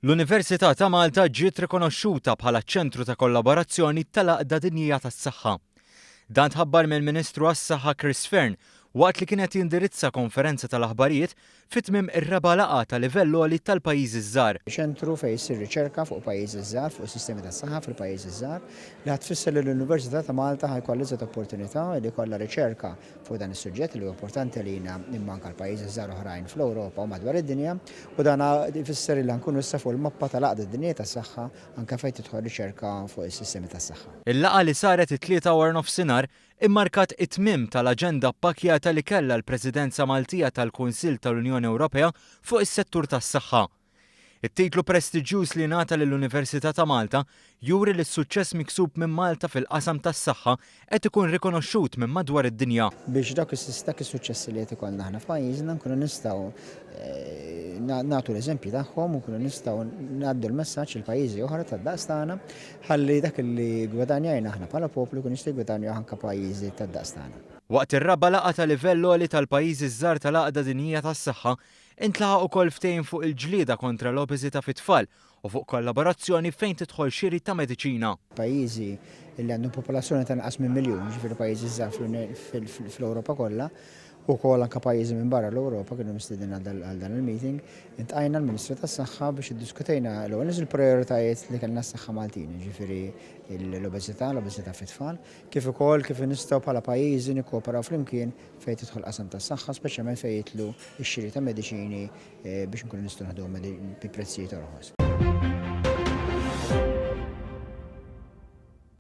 L-Università ta' Malta ġiet rikonoxxuta bħala ċ-ċentru ta' kollaborazzjoni tal-Għaqda Dinjija tas-Saħħa. Dan tħabbar mill-Ministru għas-Saħħa Chris Fearne waqt li kien qed jindirizza konferenza tal-aħbarijiet fi tmiem ir-raba' laqgħa ta' livell għoli tal-pajjiżi ż-żgħar. Ċentru fejn issir riċerka fuq pajjiżi żgħar, fuq is-sistemi tas-saħħa fil-pajjiżi ż-żgħar, li ħa tfisser li l-Università ta' Malta ħa jkollha iżjed opportunità li jkollha riċerka fuq dan is-suġġett li huwa importanti għalina imma anke għal pajjiżi żgħar oħrajn fl-Ewropa u madwar id-dinja u dan ifisser li nkunu issa fuq il-mappa tal-Għaqda Dinjija tas-Saħħa anke fejn tidħol riċerka fuq is-sistemi tas-saħħa. Il-laqgħa li saret it-Tlieta waranofsinhar immarkat it-tmiem tal-aġenda ppakkjata li kellha l-Presidenza Maltija tal-Kunsill tal-Unjoni Ewropea fuq is-settur tas-saħħa. It-titlu prestiġjuż li ngħata lill-Università ta' Malta juri li s-suċċess miksub minn Malta fil-qasam tas-saħħa qed ikun rikonoxxut minn madwar id-dinja. Biex dawk dak is-suċċessi li qed ikollna aħna f'pajjiżna nkunu nistgħu nagħtu l-eżempji tagħhom u nkunu nistgħu ngħaddu l-messaġġ lil pajjiżi oħra tad-daqs tagħna ħalli dak li ggwadanjajna aħna bħala poplu jkun jistgħu jiggwadanjaw anke pajjiżi tad-daqs tagħna. Waqt ir-raba' laqgħa ta' livell għoli tal-pajjiżi ż-żgħar tal-Għaqda Dinjija tas-Saħħa, Intlaħaq ukoll ftehim fuq il-ġlieda kontra l-obeżità fit-tfal u fuq kollaborazzjoni fejn tidħol xiri ta' mediċina. Pajjiżi li għandhom popolazzjoni ta' inqas minn miljun, jiġifieri pajjiżi żgħar fl-Ewropa kollha, u wkoll anke pajjiżi minn barra l-Ewropa kienu mistiednin għal dan il-meeting. Iltqajna l-Ministri tas-Saħħa biex iddiskutejna l-ewwel nett il-prijoritajiet li kellna s-saħħa Maltin, jiġifieri l-obeżità, l-obeżità fit-tfal, kif ukoll kif nistgħu bħala pajjiżi nikkooperaw flimkien fejn tidħol qasam tas-saħħa, speċjalment fejn jidħlu x-xiri ta' mediċini biex inkunu nistgħu naħduhom bi prezzijiet orħos.